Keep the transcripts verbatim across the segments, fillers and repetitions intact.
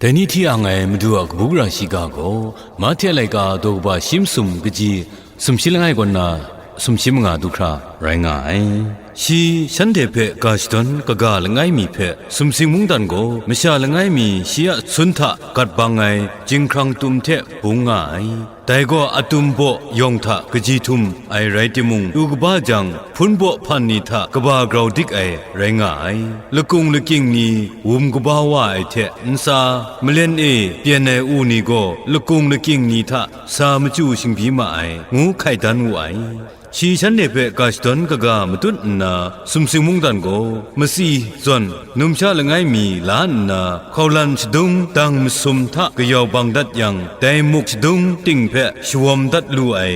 Dai ni hti ang ai Madu a kabu gara shiga gaw, Mahte laika daw kaba shi masum kaji sumshi langai kaw nna sumshi manga du hkra rai nga ai. Shi shanhte hpe ga shadawn kaga langai mi hpe sumsing mungdan gaw masha langai mi shi a sun hta gat bang ai jinghkrang tum hte bung nga ai. Dai gaw atum baw yawng hta kaji htum ai rai timung, lu kaba jang, hpun baw hpan ni hta kaba grau dik ai rai nga ai. Lakung lakying ni wum kaba wa ai hte ntsa, malen e pyen ai u ni gaw lakung lakying ni hta sa machyu shingbyi ma ai, ngu hkai dan wu ai. Shi shanhte hpe ga shadawn kaga matut nna, sumsing mungdan gaw, matsi zawn, numsha langai mi la nna, hkaulan shadung dang masum hta kayau bang dat yang, dai muk shadung ting hpe shawawm dat lu ai,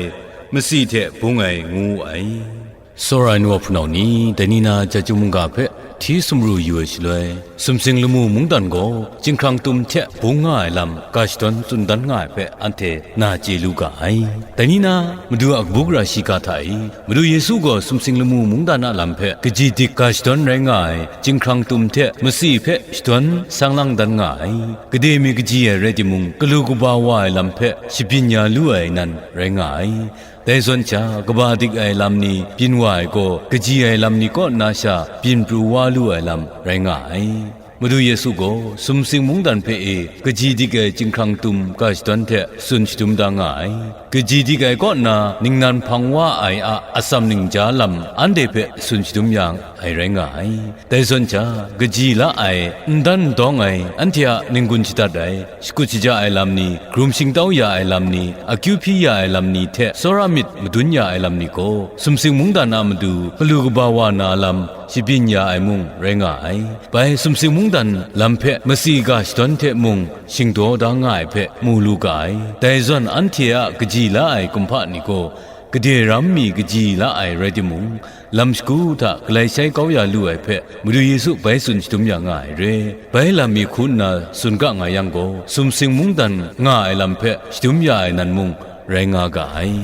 matsi hte bung ai, ngu wu ai. Tsawra ai nu wa hpunau ni, dai ni na Jahtum mungga hpe hti sumru yu ai shaloi, sumsing lamu mungdan gaw jinghkrang tum hte bung nga ai lam ga shadawn tsun dan nga ai hpe anhte na chye lu ga ai. Dai ni na, Madu a kabu gara shiga hta e, Madu Yesu gaw sumsing lamu mungdan a lam hpe kaji dik ga shadawn rai nga ai, jinghkrang tum hte matsi hpe shadawn sang lang dan nga ai. Gade mi kaji ai rai timung, galu kaba wa ai lam hpe shabyin ya lu ai nan rai nga ai. Dai zawn sha, kaba dik ai lam ni byin wa ai gaw, kaji ai lam ni kaw nna sha byin pru wa lu ai lam rai nga ai. Madu Yesu gaw sumsing mungdan hpe e kaji dik ai jinghkrang tum ga shadawn hte tsun shadum da nga ai. Kaji dik ai kaw nna ningnan hpang wa ai a atsam ningja lam anhte hpe tsun shadum ya ai rai nga ai. Dai zawn sha, kaji la ai, n dan n dawng ai, anhte a n-gun shadat ai, shakut shaja ai lam ni, hkrum shingtau ya ai lam ni, akyu hpyi ya ai lam ni hte tsawra myit madun ya ai lam ni gaw, sumsing mungdan a matu galu kaba wa na lam shabyin ya ai mung rai nga ai. Bai sumsing mungdan lam hpe matsi ga shadawn hte mung shingdaw da nga ai hpe mu lu ga ai. Dai zawn anhte a kaji la ai kumhpa ni gaw, gade ram mi kaji la ai rai timung, lam shagu hta galai shai kau ya lu ai hpe Madu Yesu bai tsun shadum ya nga ai re. Bai lam mi hku nna tsun ga nga yang gaw, sumsing mungdan nga ai lam hpe shadum ya ai nan mung rai nga ga ai.